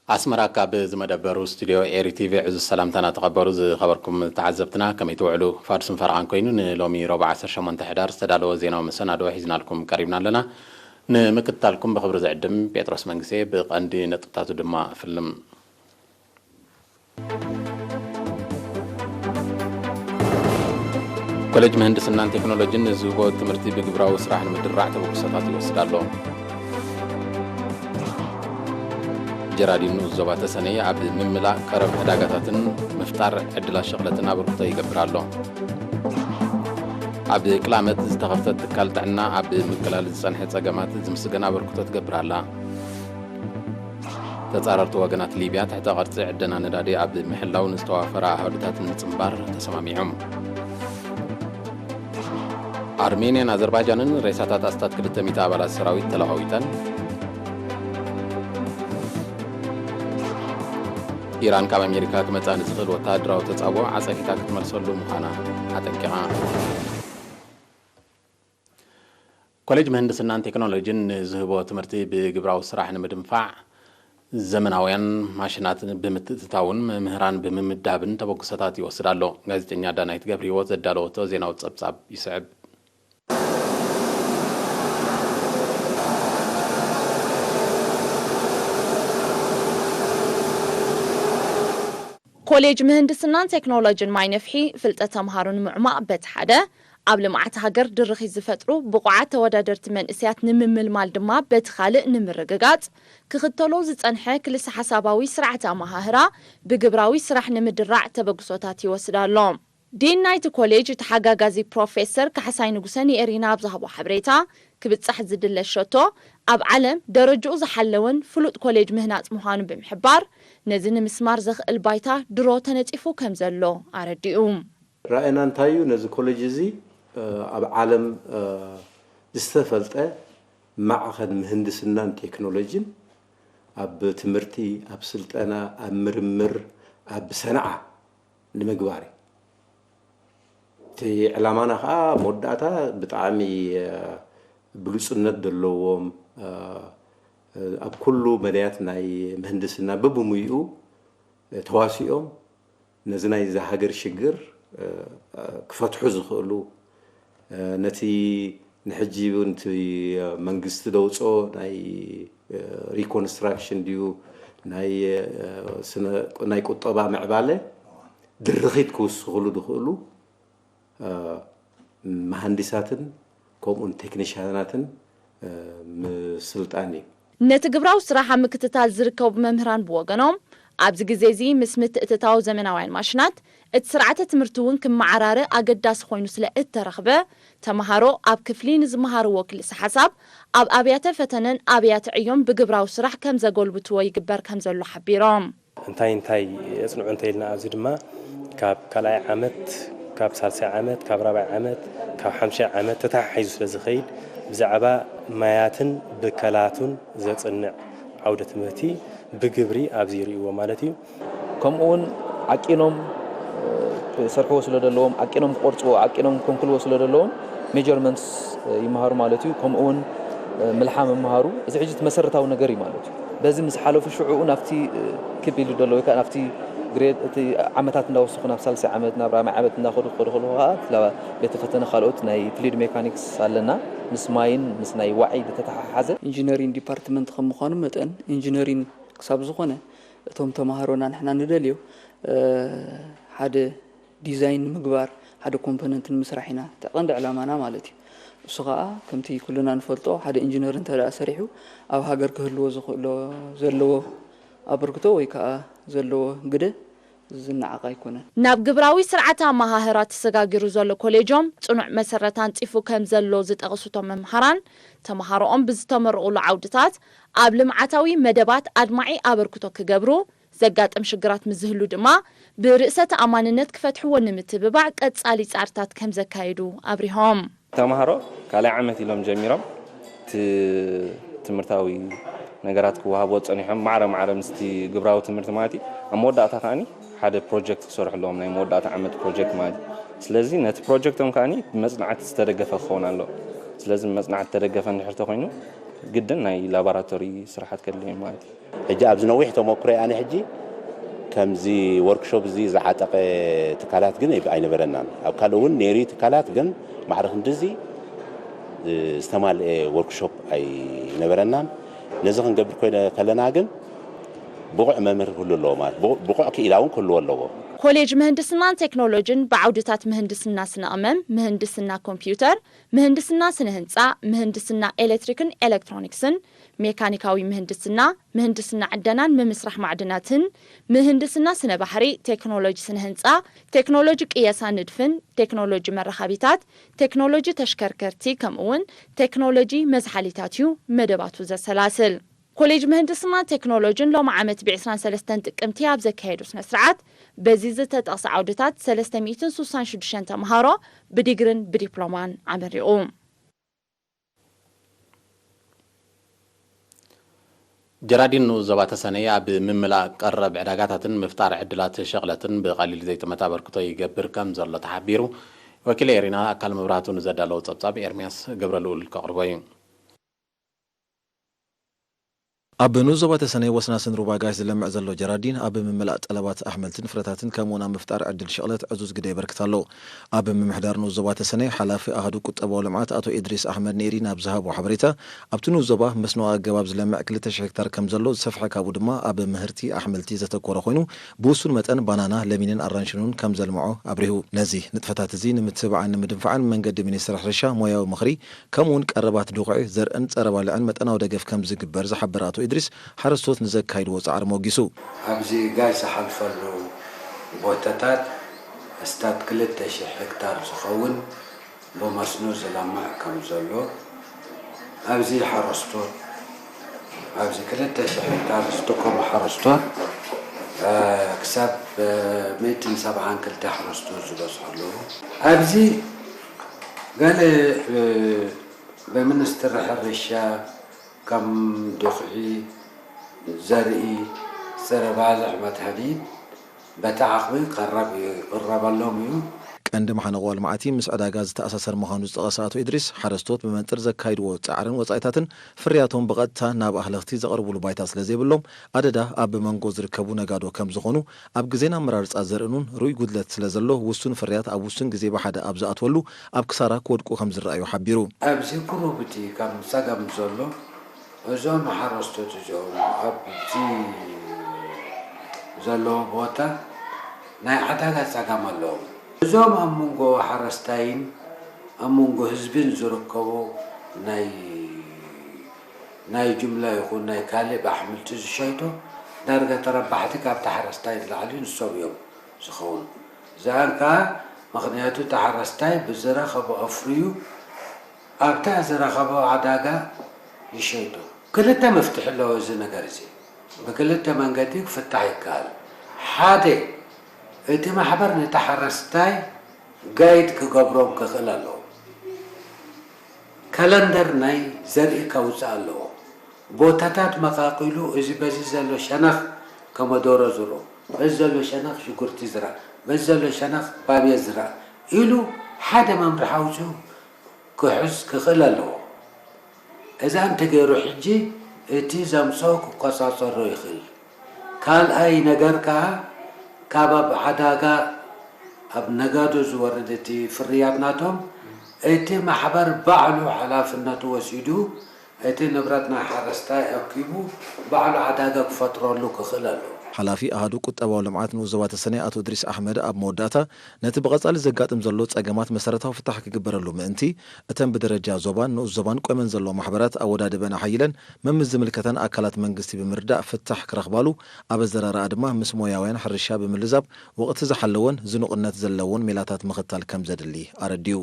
ኣስመራ ካብ ዝመደበሩ ስቱድዮ ኤሪ ቲቪ ዕዙዝ ሰላምታና ተቐበሉ። ዝኸበርኩም ተዓዘብትና ከመይ ትውዕሉ? ፋዱስን ፈረቓን ኮይኑ ንሎሚ ረቡዕ ዓሰርተ ሸሞንተ ሕዳር ዝተዳለወ ዜናዊ መሰናድኦ ሒዝናልኩም ቀሪብና ኣለና። ንምክትታልኩም ብኽብሪ ዝዕድም ጴጥሮስ መንግስቴ። ብቐንዲ ነጥብታቱ ድማ እፍልም። ኮሌጅ ምህንድስናን ቴክኖሎጂን ንዝህቦ ትምህርቲ ብግብራዊ ስራሕ ንምድራዕ ተበግሶታት ይወስድ ኣሎ። ጀራዲን ንኡስ ዞባ ተሰነየ ኣብ ምምላእ ቀረብ ዕዳጋታትን ምፍጣር ዕድላት ሸቕለትን ኣበርክቶ ይገብር ኣሎ። ኣብ ቅላመት ዝተኸፍተት ትካል ጥዕና ኣብ ምቅላል ዝጸንሐ ጸገማት ዝምስገን ኣበርክቶ ትገብር ኣላ። ተጻረርቲ ወገናት ሊብያ ትሕተ ቅርጺ ዕደና ነዳዲ ኣብ ምሕላው ንዝተዋፈራ ኣሃዱታት ንምጽንባር ተሰማሚዖም። ኣርሜንያን ኣዘርባይጃንን ሬሳታት ኣስታት ክልተ ሚእቲ ኣባላት ሰራዊት ተለዋዊጠን። ኢራን ካብ ኣሜሪካ ክመጽኣ ንዝኽእል ወተሃደራዊ ተጻብኦ ዓጸፊታ ክትመልሰሉ ምዃና ኣጠንቂቓ። ኮሌጅ ምህንድስናን ቴክኖሎጂን ንዝህቦ ትምህርቲ ብግብራዊ ስራሕ ንምድንፋዕ ዘመናውያን ማሽናት ብምትእትታውን መምህራን ብምምዳብን ተበግሶታት ይወስድ ኣሎ። ጋዜጠኛ ዳናይት ገብረህይወት ዘዳለወቶ ዜናዊ ጸብጻብ ይስዕብ። ኮሌጅ ምህንድስናን ቴክኖሎጂን ማይ ነፍሒ ፍልጠት ተምሃሮ ንምዕማቕ በቲ ሓደ፣ ኣብ ልምዓት ሃገር ድርኺት ዝፈጥሩ ብቑዓት ተወዳደርቲ መንእሰያት ንምምልማል ድማ በቲ ካልእ ንምርግጋጽ ክኽተሎ ዝጸንሐ ክልሰ ሓሳባዊ ስርዓተ ኣመሃህራ ብግብራዊ ስራሕ ንምድራዕ ተበግሶታት ይወስድ ኣሎ። ዲን ናይቲ ኮሌጅ ተሓጋጋዚ ፕሮፌሰር ካሕሳይ ንጉሰ ንኤሪና ኣብ ዝሃቦ ሓበሬታ፣ ክብጻሕ ዝድለ ሸቶ ኣብ ዓለም ደረጅኡ ዝሓለወን ፍሉጥ ኮሌጅ ምህናጽ ምዃኑ ብምሕባር፣ ነዚ ንምስማር ዘኽእል ባይታ ድሮ ተነጺፉ ከም ዘሎ ኣረዲኡ። ራእይና እንታይ እዩ? ነዚ ኮሌጅ እዚ፣ እ፣ ኣብ ዓለም፣ እ፣ ዝተፈልጠ ማዕኸን ምህንድስናን ቴክኖሎጂን ኣብ ትምህርቲ፣ ኣብ ስልጠና፣ ኣብ ምርምር፣ ኣብ ሰንዓ ንምግባር እዩ። እቲ ዕላማና ኸዓ መወዳእታ ብጣዕሚ፣ እ፣ ብሉጽነት ዘለዎም፣ እ፣ ኣብ ኩሉ መዳያት ናይ ምህንድስና በብሙይኡ፣ እ፣ ተዋሲኦም ነዚ ናይዛ ሃገር ሽግር፣ እ፣ እ፣ ክፈትሑ ዝኽእሉ፣ እ፣ ነቲ ንሕጂ እውን እቲ መንግስቲ ደውፅኦ ናይ፣ እ፣ ሪኮንስትራክሽን ድዩ ናይ፣ እ፣ ስነ-፣ ናይ ቁጠባ ምዕባለ ድርኺት ክውስኽሉ ዝኽእሉ፣ እ፣ መሃንዲሳትን ከምኡውን ቴክኒሽያናትን፣ እ፣ ምስልጣን እዩ። ነቲ ግብራዊ ስራሕ ኣብ ምክትታል ዝርከቡ መምህራን ብወገኖም፣ ኣብዚ ግዜ እዚ ምስ ምትእትታው ዘመናውያን ማሽናት፣ እቲ ስርዓተ ትምህርቲ እውን ክመዓራረ ኣገዳሲ ኮይኑ ስለ እተረኽበ፣ ተምሃሮ ኣብ ክፍሊ ንዝመሃርዎ ክልሰ ሓሳብ ኣብ ኣብያተ ፈተነን ኣብያተ ዕዮን ብግብራዊ ስራሕ ከም ዘጎልብትዎ ይግበር ከም ዘሎ ሓቢሮም። እንታይ እንታይ የጽንዑ እንተ ኢልና፣ ኣብዚ ድማ ካብ ካልኣይ ዓመት፣ ካብ ሳልሳይ ዓመት፣ ካብ ራብዓይ ዓመት፣ ካብ ሓምሻይ ዓመት ተተሓሒዙ ስለ ዝኸይድ፣ ብዛዕባ ማያትን ብከላቱን ዘጽንዕ ዓውደ ትምህርቲ ብግብሪ ኣብዚ ይርእይዎ ማለት እዩ። ከምኡ እውን ዓቂኖም፣ እ፣ ክሰርሕዎ ስለ ዘለዎም፣ ዓቂኖም ክቆርጽዎ፣ ዓቂኖም ከንክልዎ ስለ ዘለዎም፣ ሜጀርመንትስ፣ እ፣ ይመሃሩ ማለት እዩ። ከምኡ እውን፣ እ፣ ምልሓም ይመሃሩ። እዚ ሕጂ እቲ መሰረታዊ ነገር እዩ ማለት እዩ። በዚ ምስ ሓለፉ ሽዑኡ ናብቲ፣ እ፣ ክብ ኢሉ ዘሎ ወይ ከዓ ናብቲ ግሬድ፣ እቲ ዓመታት እንዳወሰኹ ናብ ሳልሳይ ዓመት፣ ናብ ራብዓይ ዓመት እንዳኸዱ ክኸዱ ከለዉ ከዓ፣ እቲ ቤተ ፈተነ ካልኦት ናይ ፍሉይድ ሜካኒክስ ኣለና። ምስ ማይን ምስ ናይ ዋዒ ዝተተሓሓዘ። ኢንጂነሪንግ ዲፓርትመንት ከም ምዃኑ መጠን፣ ኢንጂነሪንግ ክሳብ ዝኾነ እቶም ተምሃሮና ንሕና ንደልዮ፣ እ፣ ሓደ ዲዛይን ንምግባር፣ ሓደ ኮምፖነንት ንምስራሕ ኢና እቲ ቀንዲ ዕላማና ማለት እዩ። እሱ ኸኣ ከምቲ ኩልና ንፈልጦ፣ ሓደ ኢንጂነር እንተ ደኣ ሰሪሑ፣ ኣብ ሃገር ክህልዎ ዝኽእሎ፣ ዘለዎ ኣበርክቶ ወይ ከኣ ዘለዎ ግደ ዝነዓቕ ኣይኮነን። ናብ ግብራዊ ስርዓተ ኣመሃህራ ተሰጋጊሩ ዘሎ ኮሌጆም ጽኑዕ መሰረት ኣንጺፉ ከም ዘሎ ዝጠቕሱ እቶም መምሃራን፣ ተምሃሮኦም ብዝተመረቑሉ ዓውድታት ኣብ ልምዓታዊ መደባት ኣድማዒ ኣበርክቶ ክገብሩ፣ ዘጋጥም ሽግራት ምስ ዝህሉ ድማ ብርእሰ ተኣማንነት ክፈትሕዎ ንምትብባዕ ቀጻሊ ጻዕርታት ከም ዘካየዱ ኣብሪሆም። ተምሃሮ ካልኣይ ዓመት ኢሎም ጀሚሮም እቲ ትምህርታዊ ነገራት ክወሃብዎ ጸኒሖም፣ ማዕረ ማዕረ ምስቲ ግብራዊ ትምህርቲ ማለት እዩ። ኣብ መወዳእታ ከኣኒ ሓደ ፕሮጀክት ክሰርሑ ኣለዎም፣ ናይ መወዳእታ ዓመት ፕሮጀክት ማለት እዩ። ስለዚ ነቲ ፕሮጀክቶም ከኣኒ ብመጽናዕቲ ዝተደገፈ ክኸውን ኣለዎ። ስለዚ መጽናዕቲ ተደገፈ እንድሕር ተኾይኑ ግድን ናይ ላቦራቶሪ ስራሓት ከድልዮ እዩ ማለት እዩ። ሕጂ ኣብዚ ነዊሕ ተመክሮ ኣነ ሕጂ ከምዚ ወርክሾፕ እዚ ዝዓጠቐ ትካላት ግን ኣይነበረናን። ኣብ ካልእ እውን ነይሩ ትካላት ግን ማዕረ ክንድዚ ዝተማልአ ወርክሾፕ ኣይነበረናን። ነዚ ክንገብር ኮይነ ከለና ግን ብቑዕ መምህር ክህሉ ኣለዎ ማለት ብቑዕ ክኢላ እውን ክህልዎ ኣለዎ። ኮሌጅ ምህንድስናን ቴክኖሎጅን ብዓውድታት ምህንድስና ስነ ቅመም፣ ምህንድስና ኮምፒውተር፣ ምህንድስና ስነ ህንፃ፣ ምህንድስና ኤሌክትሪክን ኤሌክትሮኒክስን፣ ሜካኒካዊ ምህንድስና፣ ምህንድስና ዕደናን ምምስራሕ ማዕድናትን፣ ምህንድስና ስነ ባሕሪ፣ ቴክኖሎጂ ስነ ህንፃ፣ ቴክኖሎጂ ቅየሳ ንድፍን ቴክኖሎጂ መራኸቢታት፣ ቴክኖሎጂ ተሽከርከርቲ ከምኡውን ቴክኖሎጂ መዝሓሊታት እዩ መደባቱ ዘሰላስል። ኮሌጅ ምህንድስናን ቴክኖሎጅን ሎሚ ዓመት ብ ዕስራን ሰለስተን ጥቅምቲ ኣብ ዘካየዶ ስነ ስርዓት በዚ ዝተጠቕሰ ዓውድታት ሰለስተ ሚእትን ስሳን ሽዱሽተን ተምሃሮ ብዲግርን ብዲፕሎማን ኣመሪቑ። ጀራዲን ንኡስ ዞባ ተሰነይ ኣብ ምምላእ ቀረብ ዕዳጋታትን ምፍጣር ዕድላት ሸቕለትን ብቐሊል ዘይጥመት ኣበርክቶ ይገብር ከም ዘሎ ተሓቢሩ። ወኪል ኤሪና ኣካል መብራህቱ ንዘዳለዎ ጸብጻብ ኤርምያስ ገብረልኡል ከቕርቦ እዩ። ኣብ ንኡስ ዞባ ተሰነይ ወስናስን ሩባ ጋሽ ዝለምዕ ዘሎ ጀራዲን ኣብ ምምላእ ጠለባት ኣሕምልትን ፍረታትን ከምኡውን ኣብ ምፍጣር ዕድል ሸቕለት ዕዙዝ ግደ የበርክት ኣሎ። ኣብ ምምሕዳር ንኡስ ዞባ ተሰነይ ሓላፊ ኣሃዱ ቁጠባዊ ልምዓት ኣቶ ኢድሪስ ኣሕመድ ንኤሪና ኣብ ዝሃቦ ሓበሬታ ኣብቲ ንኡስ ዞባ መስኖ ኣገባብ ዝለምዕ ክልተ ሽሕ ሄክታር ከም ዘሎ ዝሰፍሐ ካብኡ ድማ ኣብ ምህርቲ ኣሕምልቲ ዘተኮረ ኮይኑ ብውሱን መጠን ባናና፣ ለሚንን ኣራንሽን እውን ከም ዘልምዖ ኣብሪሁ። ነዚ ንጥፈታት እዚ ንምትብባዕን ንምድንፋዕን መንገዲ ሚኒስትሪ ሕርሻ ሞያዊ ምኽሪ ከምኡውን ቀረባት ድኹዒ፣ ዘርእን ጸረ ባልዕን መጠናዊ ደገፍ ከም ዝግበር ዝሓበረ ኣቶ ኢድሪስ፣ ሓረስቶት ንዘካይድዎ ጻዕሪ ሞጊሱ። ኣብዚ ጋሽ ዝሓልፈሉ ቦታታት ኣስታት ክልተ ሽሕ ሄክታር ዝኸውን ብመስኖ ዝለምዕ ከም ዘሎ፣ ኣብዚ ሓረስቶት ኣብዚ ክልተ ሽሕ ሄክታር ዝጥቀሙ ሓረስቶት ክሳብ ሚእትን ሰብዓን ክልተ ሓረስቶት ዝበፅሑ ኣለዉ። ኣብዚ ገለ ብሚኒስትሪ ሕርሻ ከም ድኹዒ፣ ዘርኢ፣ ፀረ ባልዕ መድሃኒት በቲ ዓቕሚ ክቐረብ ይቕረበሎም እዩ። ቀንዲ መሓንቕኦ ልምዓቲ ምስ ዕዳጋ ዝተኣሳሰር ምዃኑ ዝጠቐሰ ኣቶ ኢድሪስ፣ ሓረስቶት ብመንፅር ዘካይድዎ ፃዕርን ወፃኢታትን ፍርያቶም ብቐጥታ ናብ ኣህለኽቲ ዘቕርብሉ ባይታ ስለዘይብሎም፣ ኣደዳ ኣብ መንጎ ዝርከቡ ነጋዶ ከምዝኾኑ፣ ኣብ ግዜን ኣመራርፃ ዘርእን እውን ርኡይ ጉድለት ስለዘሎ፣ ውሱን ፍርያት ኣብ ውሱን ግዜ ብሓደ ኣብ ዝኣትወሉ ኣብ ክሳራ ክወድቁ ከምዝረኣዩ ሓቢሩ። ኣብዚ ቁሩብ እቲ ከም ፀገም ዘሎ እዞም ሓረስቶት እዚኦም ኣብዚ ዘለዎ ቦታ ናይ ዕዳጋ ፀገም ኣለዎም። እዞም ኣብ መንጎ ሓረስታይን ኣብ መንጎ ህዝብን ዝርከቡ ናይ ናይ ጅምላ ይኹን ናይ ካልእ ብኣሕምልቲ ዝሸይጡ ዳርጋ ተረባሕቲ ካብቲ ሓረስታይ ንላዕሊ ንሶም እዮም ዝኸውን። እዚኣን ከዓ ምኽንያቱ እቲ ሓረስታይ ብዝረኸቦ ኣፍርዩ ኣብታ ዝረኸቦ ዕዳጋ ይሸይጡ። ክልተ መፍትሒ ኣለዎ እዚ ነገር እዚ። ብክልተ መንገዲ ክፍታሕ ይከኣል። ሓደ፣ እቲ ማሕበር ነቲ ሓረስታይ ጋይድ ክገብሮም ክኽእል ኣለዎ። ካለንደር ናይ ዘርኢ ከውፅእ ኣለዎ። ቦታታት መቓቒሉ እዚ በዚ ዘሎ ሸነኽ ከመዶሮ ዝርኦ፣ በዚ ዘሎ ሸነኽ ሽጉርቲ ዝርኣ፣ በዚ ዘሎ ሸነኽ ባምየ ዝርኣ ኢሉ ሓደ መምርሒ ኣውፂኡ ክሕዝ ክኽእል ኣለዎ። እዛ እንተገይሩ ሕጂ እቲ ዘምፅኦ ክቆፃፀሮ ይኽእል። ካልኣይ ነገር ከዓ ካብ ኣብ ዓዳጋ ኣብ ነጋዶ ዝወርድ እቲ ፍርያት ናቶም እቲ ማሕበር ባዕሉ ሓላፍነቱ ወሲዱ እቲ ንብረት ናይ ሓረስታይ ኣኪቡ ባዕሉ ዓዳጋ ክፈጥረሉ ክኽእል ኣለዎ። ሓላፊ ኣሃዱ ቁጠባዊ ልምዓት ንኡስ ዞባ ተሰነይ ኣቶ እድሪስ ኣሕመድ ኣብ መወዳእታ ነቲ ብቐጻሊ ዘጋጥም ዘሎ ጸገማት መሰረታዊ ፍታሕ ክግበረሉ ምእንቲ እተን ብደረጃ ዞባን ንኡስ ዞባን ቆይመን ዘለዋ ማሕበራት ኣወዳድበን ኣሓይለን መምስ ዝምልከተን ኣካላት መንግስቲ ብምርዳእ ፍታሕ ክረኽባሉ ኣብ ኣዘራርኣ ድማ ምስ ሞያውያን ሕርሻ ብምልዛብ ወቕቲ ዝሓለወን ዝኑቕነት ዘለዎን ሜላታት ምኽታል ከምዘድሊ ኣረዲኡ።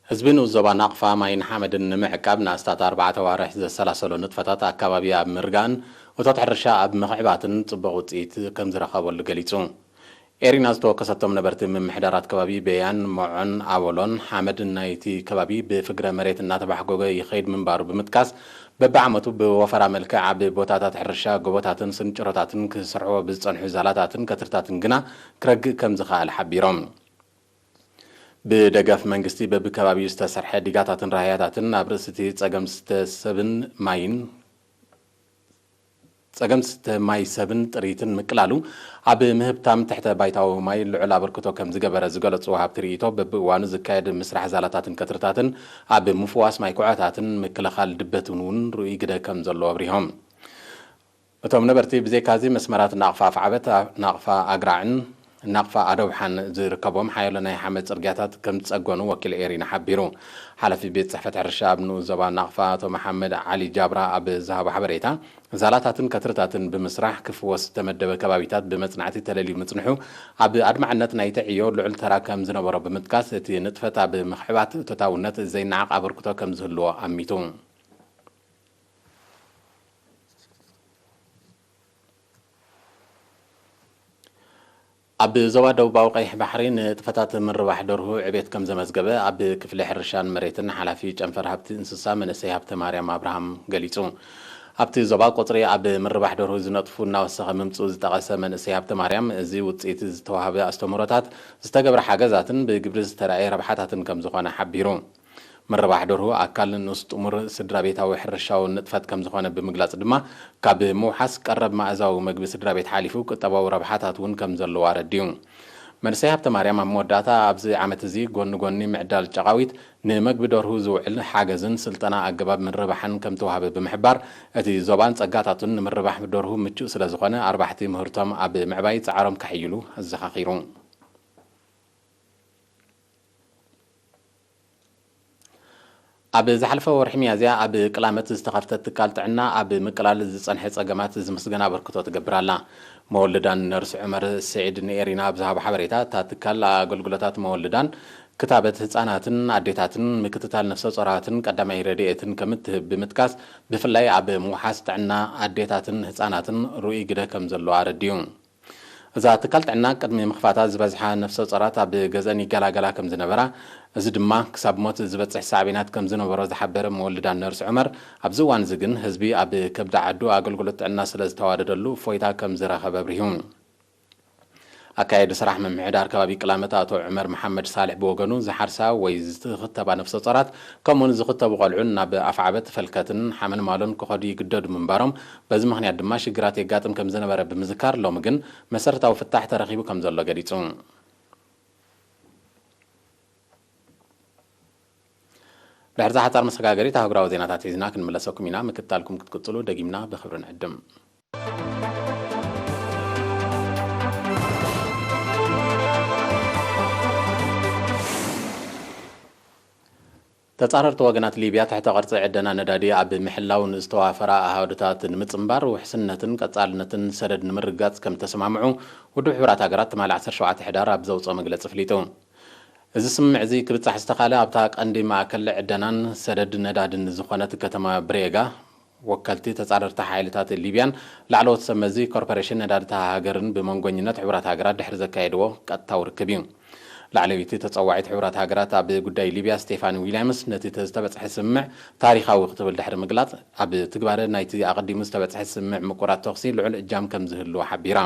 ህዝቢ ንኡስ ዞባ ናቕፋ ማይን ሓመድን ንምዕቃብ ንኣስታት ኣርባዕተ ኣዋርሕ ዘሰላሰሎ ንጥፈታት ኣካባቢ ኣብ ምርጋእን እቶት ሕርሻ ኣብ ምኽዕባትን ጽቡቕ ውጽኢት ከምዝረኸበሉ ገሊጹ። ኤሪና ዝተወከሰቶም ነበርቲ ምምሕዳራት ከባቢ በያን፣ ሞዖን ኣወሎን ሓመድ ናይቲ ከባቢ ብፍግረ መሬት እናተባሕጎገ ይኸይድ ምንባሩ ብምጥቃስ፣ በብዓመቱ ብወፈራ መልክዕ ኣብ ቦታታት ሕርሻ ጎቦታትን ስንጭሮታትን ክስርሕዎ ብዝጸንሑ ዛላታትን ከትርታትን ግና ክረግእ ከምዝኸኣለ ሓቢሮም። ብደገፍ መንግስቲ በብከባቢኡ ዝተሰርሐ ዲጋታትን ራህያታትን ኣብ ርእሲ እቲ ጸገም ዝስተ ሰብን ማይን፣ ጸገም ዝስተ ማይ ሰብን ጥሪትን ምቅላሉ ኣብ ምህብታም ትሕተ ባይታዊ ማይ ልዑል ኣበርክቶ ከም ዝገበረ ዝገለጹ ወሃብቲ ርእይቶ፣ በብእዋኑ ዝካየድ ምስራሕ ዛላታትን ቀትርታትን ኣብ ምፍዋስ ማይ ኩዖታትን ምክልኻል ድበትን እውን ርኡይ ግደ ከም ዘለዎ ኣብሪሆም። እቶም ነበርቲ ብዘይካዚ መስመራት ናቕፋ ኣፍዓበት፣ ናቕፋ ኣግራዕን ናቕፋ ኣደብሓን ዝርከቦም ሓያሎ ናይ ሓመድ ጽርግያታት ከም ዝጸገኑ ወኪል ኤሪና ሓቢሩ። ሓላፊ ቤት ጽሕፈት ሕርሻ ኣብ ንኡስ ዞባ ናቕፋ ኣቶ መሓመድ ዓሊ ጃብራ ኣብ ዝሃቦ ሓበሬታ፣ ዛላታትን ከትርታትን ብምስራሕ ክፍወስ ዝተመደበ ከባቢታት ብመጽናዕቲ ተለልዩ ምጽንሑ ኣብ ኣድማዕነት ናይቲ ዕዮ ልዑል ተራ ከም ዝነበሮ ብምጥቃስ፣ እቲ ንጥፈት ኣብ ምኽዕባት እቶታውነት ዘይነዓቕ ኣበርክቶ ከም ዝህልዎ ኣሚቱ። ኣብ ዞባ ደቡባዊ ቀይሕ ባሕሪ ንጥፈታት ምርባሕ ደርሁ ዕቤት ከም ዘመዝገበ ኣብ ክፍሊ ሕርሻን መሬትን ሓላፊ ጨንፈር ሃብቲ እንስሳ መንእሰይ ሃብተ ማርያም ኣብርሃም ገሊጹ። ኣብቲ ዞባ ቁጽሪ ኣብ ምርባሕ ደርሁ ዝነጥፉ እናወሰኸ ምምጽኡ ዝጠቐሰ መንእሰይ ሃብተ ማርያም፣ እዚ ውጽኢት ዝተዋህበ ኣስተምህሮታት፣ ዝተገብረ ሓገዛትን ብግብሪ ዝተራእየ ረብሓታትን ከም ዝኾነ ሓቢሩ። ምርባሕ ደርሁ ኣካል ንኡስ ጥሙር ስድራ ቤታዊ ሕርሻዊ ንጥፈት ከም ዝኾነ ብምግላጽ ድማ፣ ካብ ምውሓስ ቀረብ ማእዛዊ መግቢ ስድራ ቤት ሓሊፉ ቁጠባዊ ረብሓታት እውን ከም ዘለዎ ኣረዲኡ። መንእሰይ ሃብተ ማርያም ኣብ መወዳእታ፣ ኣብዚ ዓመት እዚ ጎኒ ጎኒ ምዕዳል ጨቓዊት፣ ንመግቢ ደርሁ ዝውዕል ሓገዝን ስልጠና ኣገባብ ምርባሕን ከም ተዋህበ ብምሕባር፣ እቲ ዞባን ጸጋታቱን ንምርባሕ ደርሁ ምቹእ ስለ ዝኾነ፣ ኣርባሕቲ ምህርቶም ኣብ ምዕባይ ጻዕሮም ከሕይሉ ኣዘኻኺሩ። ኣብ ዝሓለፈ ወርሒ ሚያዝያ ኣብ ቅላመት ዝተኸፍተ ትካል ጥዕና ኣብ ምቅላል ዝጸንሐ ጸገማት ዝምስገን ኣበርክቶ ትገብር ኣላ። መወልዳን ነርስ ዑመር ስዒድ ንኤሪና ኣብ ዝሃቦ ሓበሬታ፣ እታ ትካል ኣገልግሎታት መወልዳን፣ ክታበት ህጻናትን ኣዴታትን፣ ምክትታል ነፍሰ ጾራትን ቀዳማይ ረድኤትን ከም እትህብ ብምጥቃስ፣ ብፍላይ ኣብ ምውሓስ ጥዕና ኣዴታትን ህጻናትን ርኡይ ግደ ከም ዘለዎ ኣረዲኡ። እዛ ትካል ጥዕና ቅድሚ ምኽፋታ ዝበዝሓ ነፍሰ ጾራት ኣብ ገዝአን ይገላገላ ከም ዝነበራ፣ እዚ ድማ ክሳብ ሞት ዝበጽሕ ሳዕቤናት ከም ዝነበሮ ዝሓበረ መወልዳን ነርስ ዑመር፣ ኣብዚ እዋን እዚ ግን ህዝቢ ኣብ ከብዲ ዓዱ ኣገልግሎት ጥዕና ስለ ዝተዋደደሉ እፎይታ ከም ዝረኸበ ኣብሪሁ። ኣካያዲ ስራሕ ምምሕዳር ከባቢ ቅላመት ኣቶ ዑመር መሓመድ ሳልሕ ብወገኑ፣ ዝሓርሳ ወይ ዝኽተባ ነፍሰ ጾራት ከምኡውን ዝኽተቡ ቆልዑን ናብ ኣፍዓበት፣ ፈልከትን ሓመልማሎን ክኸዱ ይግደዱ ምንባሮም፣ በዚ ምኽንያት ድማ ሽግራት የጋጥም ከም ዝነበረ ብምዝካር፣ ሎሚ ግን መሰረታዊ ፍታሕ ተረኺቡ ከም ዘሎ ገሊጹ። ድሕሪ እዛ ሓጻር መሰጋገሪት ኣህጉራዊ ዜናታት ሒዝና ክንምለሰኩም ኢና። ምክትታልኩም ክትቅጽሉ ደጊምና ብኽብሪ ንዕድም። ተጻረርቲ ወገናት ሊብያ ትሕተ ቅርጺ ዕደና ነዳዲ ኣብ ምሕላው ንዝተዋፈራ ኣሃዱታት ንምጽንባር፣ ውሕስነትን ቀጻልነትን ሰደድ ንምርግጋጽ ከም ተሰማምዑ፣ ውድብ ሕቡራት ሃገራት ትማሊ ዓሰርተ ሸውዓተ ሕዳር ኣብ ዘውጽኦ መግለጺ ኣፍሊጡ። እዚ ስምምዕ እዚ ክብጻሕ ዝተኻለ፣ ኣብታ ቀንዲ ማእከል ዕደናን ሰደድ ነዳድን ዝኾነት ከተማ ብሬጋ፣ ወከልቲ ተጻረርቲ ሓይልታት ሊብያን ላዕለዎት ሰብ መዚ ኮርፖሬሽን ነዳዲ እታ ሃገርን ብመንጎኝነት ሕቡራት ሃገራት ድሕሪ ዘካየድዎ ቀጥታዊ ርክብ እዩ። ላዕለወይቲ ተጸዋዒት ሕቡራት ሃገራት ኣብ ጉዳይ ሊብያ ስቴፋኒ ዊልያምስ፣ ነቲ ዝተበጽሐ ስምምዕ ታሪኻዊ ክትብል ድሕሪ ምግላጽ፣ ኣብ ትግባረ ናይቲ ኣቐዲሙ ዝተበጽሐ ስምምዕ ምቁራጽ ተኹሲ ልዑል እጃም ከም ዝህልዎ ሓቢራ።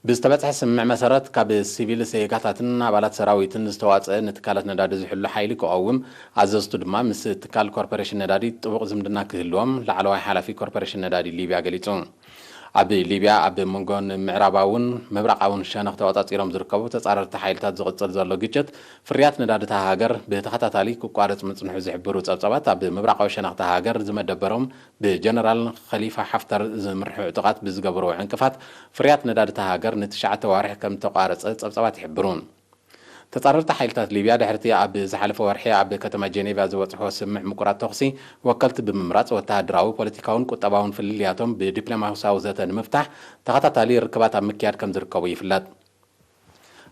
ብዝተበጽሐ ስምምዕ መሰረት፣ ካብ ሲቪል ዜጋታትን ኣባላት ሰራዊትን ዝተዋጽአ ንትካላት ነዳዲ ዝሕሉ ሓይሊ ክቐውም፣ ኣዘዝቱ ድማ ምስ ትካል ኮርፖሬሽን ነዳዲ ጥቡቕ ዝምድና ክህልዎም ላዕለዋይ ሓላፊ ኮርፖሬሽን ነዳዲ ሊብያ ገሊጹ። ኣብ ሊብያ ኣብ መንጎ ምዕራባውን ምብራቓውን ሸነኽ ተወጻጺሮም ዝርከቡ ተጻረርቲ ሓይልታት ዝቕጽል ዘሎ ግጭት፣ ፍርያት ነዳዲ እታ ሃገር ብተኸታታሊ ክቋረጽ ምጽንሑ ዝሕብሩ ጸብጻባት፣ ኣብ ምብራቓዊ ሸነኽ እታ ሃገር ዝመደበሮም ብጀነራል ኸሊፋ ሓፍተር ዝምርሑ ዕጡቓት ብዝገበርዎ ዕንቅፋት፣ ፍርያት ነዳዲ እታ ሃገር ንትሽዓተ ኣዋርሕ ከም ዝተቋረጸ ጸብጻባት ይሕብሩ። ተጻረርቲ ሓይልታት ሊብያ፣ ድሕሪቲ ኣብ ዝሓለፈ ወርሒ ኣብ ከተማ ጀኔቫ ዝበጽሕዎ ስምምዕ ምቁራጽ ተኹሲ፣ ወከልቲ ብምምራጽ፣ ወተሃደራዊ፣ ፖለቲካውን ቁጠባውን ፍልልያቶም ብዲፕሎማስያዊ ዘተ ንምፍታሕ ተኸታታሊ ርክባት ኣብ ምክያድ ከም ዝርከቡ ይፍለጥ።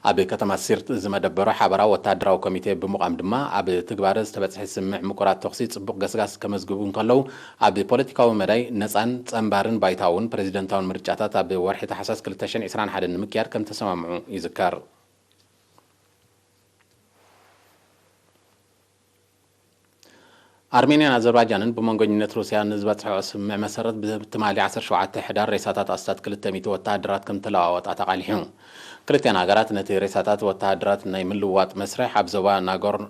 ኣብ ከተማ ሲርት ዝመደበሮ ሓበራዊ ወተሃደራዊ ኮሚቴ ብምቋም ድማ፣ ኣብ ትግባረ ዝተበጽሐ ስምምዕ ምቁራጽ ተኹሲ ጽቡቕ ገስጋስ ከመዝግቡ እንከለዉ፣ ኣብ ፖለቲካዊ መዳይ ነጻን ጸንባርን ባይታውን ፕረዚደንታውን ምርጫታት ኣብ ወርሒ ታሕሳስ ክልተ ሽሕን ዕስራን ሓደን ንምክያድ ከም ተሰማምዑ ይዝከር። ኣርሜንያን ኣዘርባይጃንን ብመንጎኝነት ሩስያ ንዝበጽሐኦ ስምምዕ መሰረት፣ ብትማሊ ዓሰርተ ሸውዓተ ሕዳር ሬሳታት ኣስታት ክልተ ሚእቲ ወተሃደራት ከም ተለዋወጣ ተቓሊሑ። ክልቲኣን ሃገራት ነቲ ሬሳታት ወተሃደራት ናይ ምልውዋጥ መስርሕ ኣብ ዞባ ናጎር-፣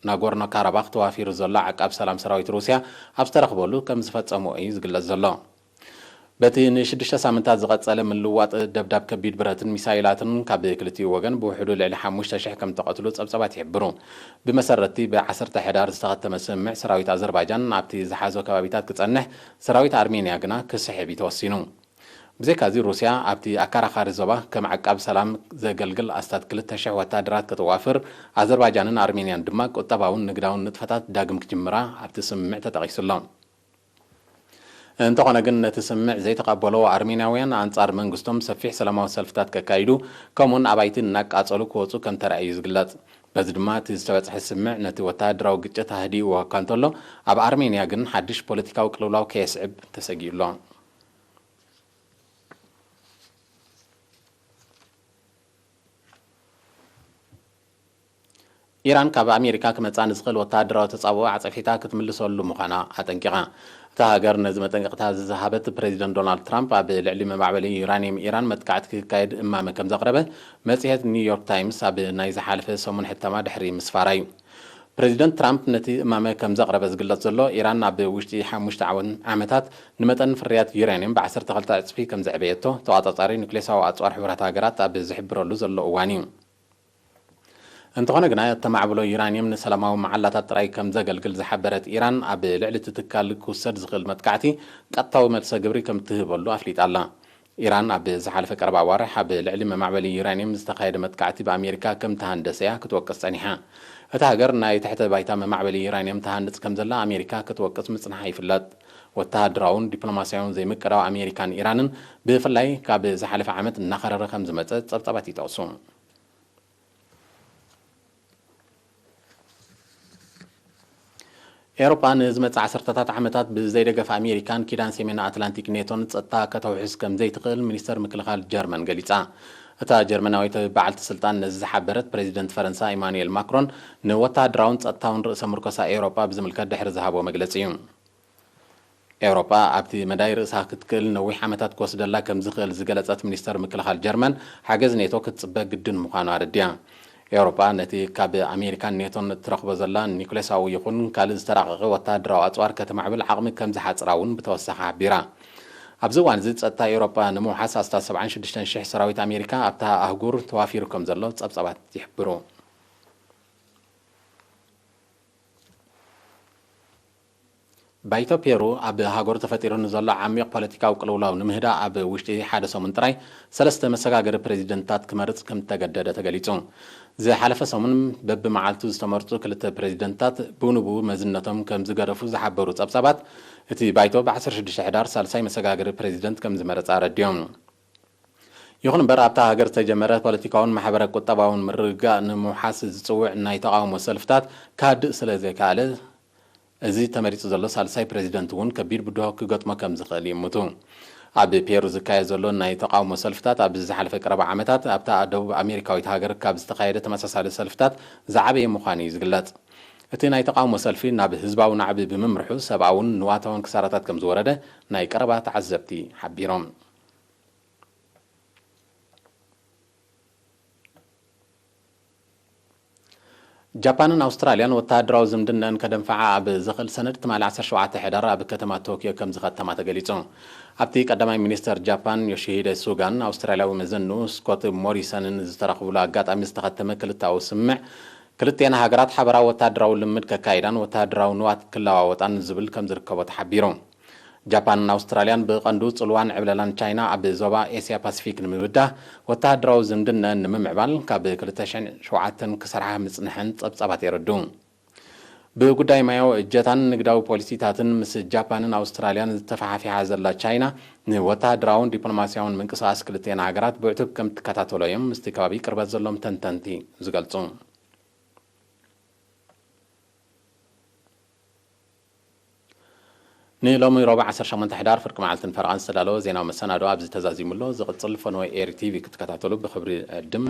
ናጎርኖ ካራባኽ ተዋፊሩ ዘሎ ዓቃብ ሰላም ሰራዊት ሩስያ ኣብ ዝተረኽበሉ ከም ዝፈጸምዎ እዩ ዝግለጽ ዘሎ። በቲ ንሽዱሽተ ሳምንታት ዝቐጸለ ምልውዋጥ ደብዳብ ከቢድ ብረትን ሚሳይላትን ካብ ክልቲኡ ወገን ብውሕዱ ልዕሊ ሓሙሽተ ሽሕ ከም ተቐትሉ ጸብጸባት ይሕብሩ። ብመሰረትቲ ብዓሰርተ ሕዳር ዝተኸተመ ስምምዕ ሰራዊት ኣዘርባይጃን ኣብቲ ዝሓዞ ከባቢታት ክጸንሕ፣ ሰራዊት ኣርሜንያ ግና ክስሕብ እዩ ተወሲኑ። ብዘይካዚ ሩስያ ኣብቲ ኣከራኻሪ ዞባ ከም ዓቃብ ሰላም ዘገልግል ኣስታት ክልተ ሽሕ ወታደራት ከተዋፍር፣ ኣዘርባይጃንን ኣርሜንያን ድማ ቁጠባውን ንግዳውን ንጥፈታት ዳግም ክጅምራ ኣብቲ ስምምዕ ተጠቒሱ ኣሎ። እንተኾነ ግን ነቲ ስምምዕ ዘይተቐበሎ ኣርሜንያውያን ኣንጻር መንግስቶም ሰፊሕ ሰላማዊ ሰልፍታት ከካይዱ፣ ከምኡውን ኣባይቲ እናቃጸሉ ክወጹ ከም ተራእዩ ዝግለጽ። በዚ ድማ እቲ ዝተበጽሐ ስምምዕ ነቲ ወተሃደራዊ ግጭት ኣህዲእዎ እኳ እንተሎ፣ ኣብ ኣርሜንያ ግን ሓድሽ ፖለቲካዊ ቅልውላው ከየስዕብ ተሰጊኡ ኣሎ። ኢራን ካብ ኣሜሪካ ክመጻ ንዝኽእል ወተሃደራዊ ተጻብኦ ዓጸፊታ ክትምልሰሉ ምዃና ኣጠንቂቓ። እታ ሃገር ነዚ መጠንቀቕታ ዝሃበት ፕሬዚደንት ዶናልድ ትራምፕ ኣብ ልዕሊ መማዕበሊ ዩራኒየም ኢራን መጥቃዕቲ ክካየድ እማመ ከም ዘቕረበ መጽሔት ኒውዮርክ ታይምስ ኣብ ናይ ዝሓለፈ ሰሙን ሕታማ ድሕሪ ምስፋራ እዩ። ፕሬዚደንት ትራምፕ ነቲ እማመ ከም ዘቕረበ ዝግለጽ ዘሎ፣ ኢራን ኣብ ውሽጢ ሓሙሽተ ዓወን-፣ ዓመታት ንመጠን ፍርያት ዩራኒየም ብ ዓሰርተ ክልተ ዕጽፊ ከም ዘዕበየቶ ተቖጻጻሪ ኑክሌሳዊ ኣጽዋር ሕቡራት ሃገራት ኣብ ዝሕብረሉ ዘሎ እዋን እዩ። እንተኾነ ግና፣ እተማዕብሎ ዩራኒየም ንሰላማዊ መዓላታት ጥራይ ከም ዘገልግል ዝሓበረት ኢራን፣ ኣብ ልዕሊ እቲ ትካል ክውሰድ ዝኽእል መጥቃዕቲ ቀጥታዊ መልሰ ግብሪ ከም ትህበሉ ኣፍሊጣ ኣላ። ኢራን ኣብ ዝሓለፈ ቀረባ ኣዋርሕ ኣብ ልዕሊ መማዕበሊ ዩራኒየም ዝተኻየደ መጥቃዕቲ ብኣሜሪካ ከም ተሃንደሰ እያ ክትወቅስ ጸኒሓ። እታ ሃገር ናይ ትሕተ ባይታ መማዕበሊ ዩራኒየም ትሃንጽ ከም ዘላ ኣሜሪካ ክትወቅስ ምጽንሓ ይፍለጥ። ወተሃደራውን ዲፕሎማስያውን ዘይምቅዳው ኣሜሪካን ኢራንን ብፍላይ ካብ ዝሓለፈ ዓመት እናኸረረ ከም ዝመጸ ጸብጻባት ይጠቕሱ። ኤውሮጳ ንዝመጽእ ዓሰርተታት ዓመታት ብዘይደገፍ ኣሜሪካን ኪዳን ሰሜን ኣትላንቲክ ኔቶን ጸጥታ ከተውሕስ ከም ዘይትኽእል ሚኒስተር ምክልኻል ጀርመን ገሊጻ። እታ ጀርመናዊት በዓልቲ ስልጣን ነዚ ዝሓበረት ፕሬዚደንት ፈረንሳ ኢማኑኤል ማክሮን ንወተሃደራውን ጸጥታውን ርእሰ ምርኮሳ ኤውሮጳ ብዝምልከት ድሕሪ ዝሃቦ መግለጺ እዩ። ኤውሮጳ ኣብቲ መዳይ ርእሳ ክትክእል ነዊሕ ዓመታት ክወስደላ ከም ዝኽእል ዝገለጸት ሚኒስተር ምክልኻል ጀርመን፣ ሓገዝ ኔቶ ክትጽበ ግድን ምዃኑ ኣረዲኣ። ኤውሮጳ ነቲ ካብ ኣሜሪካን ኔቶን እትረኽቦ ዘላ ኒኩሌሳዊ ይኹን ካልእ ዝተራቐቐ ወተሃደራዊ ኣጽዋር ከተማዕብል ዓቕሚ ከም ዝሓጽራ እውን ብተወሳኺ ሓቢራ። ኣብዚ እዋን እዚ ጸጥታ ኤውሮጳ ንምውሓስ ኣስታት ሰብዓን ሽዱሽተን ሽሕ ሰራዊት ኣሜሪካ ኣብታ ኣህጉር ተዋፊሩ ከም ዘሎ ጸብጻባት ይሕብሩ። ባይቶ ፔሩ ኣብ ሃገሩ ተፈጢሩ ንዘሎ ዓሚቕ ፖለቲካዊ ቅልውላው ንምህዳእ ኣብ ውሽጢ ሓደ ሰሙን ጥራይ ሰለስተ መሰጋገሪ ፕሬዚደንታት ክመርጽ ከም እተገደደ ተገሊጹ። ዝሓለፈ ሰሙን በብመዓልቱ ዝተመርጹ ክልተ ፕሬዚደንታት ብንቡኡ መዝነቶም ከም ዝገደፉ ዝሓበሩ ጸብጻባት፣ እቲ ባይቶ ብ ዓሰርተ ሽዱሽተ ሕዳር ሳልሳይ መሰጋገሪ ፕሬዚደንት ከም ዝመረጸ ኣረዲኦም። ይኹን እምበር ኣብታ ሃገር ዝተጀመረ ፖለቲካውን ማሕበረ ቁጠባውን ምርግጋእ ንምውሓስ ዝጽውዕ ናይ ተቓውሞ ሰልፍታት ክሃድእ ስለ ዘይከኣለ፣ እዚ ተመሪጹ ዘሎ ሳልሳይ ፕሬዚደንት እውን ከቢድ ብድሆ ክገጥሞ ከም ዝኽእል ይእምቱ። ኣብ ፔሩ ዝካየድ ዘሎ ናይ ተቓውሞ ሰልፍታት ኣብ ዝሓለፈ ቀረባ ዓመታት ኣብታ ደቡብ ኣሜሪካዊት ሃገር ካብ ዝተኻየደ ተመሳሳሊ ሰልፍታት ዝዓበየ ምዃኑ እዩ ዝግለጽ። እቲ ናይ ተቓውሞ ሰልፊ ናብ ህዝባዊ ናዕቢ ብምምርሑ ሰብኣውን ንዋታውን ክሳራታት ከም ዝወረደ ናይ ቀረባ ተዓዘብቲ ሓቢሮም። ጃፓንን ኣውስትራልያን ወተሃደራዊ ዝምድነን ከደንፍዓ ኣብ ዝኽእል ሰነድ ትማሊ ዓሰርተ ሸውዓተ ሕዳር ኣብ ከተማ ቶኪዮ ከም ዝኸተማ ተገሊጹ። ኣብቲ ቀዳማይ ሚኒስተር ጃፓን ዮሺሂደ ሱጋን ኣውስትራልያዊ መዘንኡ ስኮት ሞሪሰንን ዝተረኽቡሉ ኣጋጣሚ ዝተኸተመ ክልተኣዊ ስምምዕ፣ ክልቲኤን ሃገራት ሓበራዊ ወተሃደራዊ ልምድ ከካይዳን ወተሃደራዊ ንዋት ክለዋወጣን ዝብል ከም ዝርከቦ ተሓቢሩ። ጃፓንን ኣውስትራልያን ብቐንዱ ጽልዋን ዕብለላን ቻይና ኣብ ዞባ ኤስያ ፓሲፊክ ንምብዳህ፣ ወተሃደራዊ ዝምድነአን ንምምዕባል ካብ ክልተ ሽሕን ሸውዓተን ክሰርሓ ምጽንሐን ጸብጻባት የረድኡ። ብጉዳይ ማያዊ እጀታን ንግዳዊ ፖሊሲታትን ምስ ጃፓንን ኣውስትራልያን ዝተፈሓፊሓ ዘላ ቻይና፣ ንወተሃደራውን ዲፕሎማስያውን ምንቅስቓስ ክልቲኤን ሃገራት ብዕቱብ ከም ትከታተሎ እዮም ምስቲ ከባቢ ቅርበት ዘሎም ተንተንቲ ዝገልጹ። ንሎሚ ረቡዕ ዓሰርተ ሸሞንተ ሕዳር ፍርቂ መዓልትን ፈረቓን ዝተዳለወ ዜናዊ መሰናዶ ኣብዚ ተዛዚሙ ኣሎ። ዝቕጽል ፈነወ ኤሪ ቲቪ ክትከታተሉ ብኽብሪ ዕድም።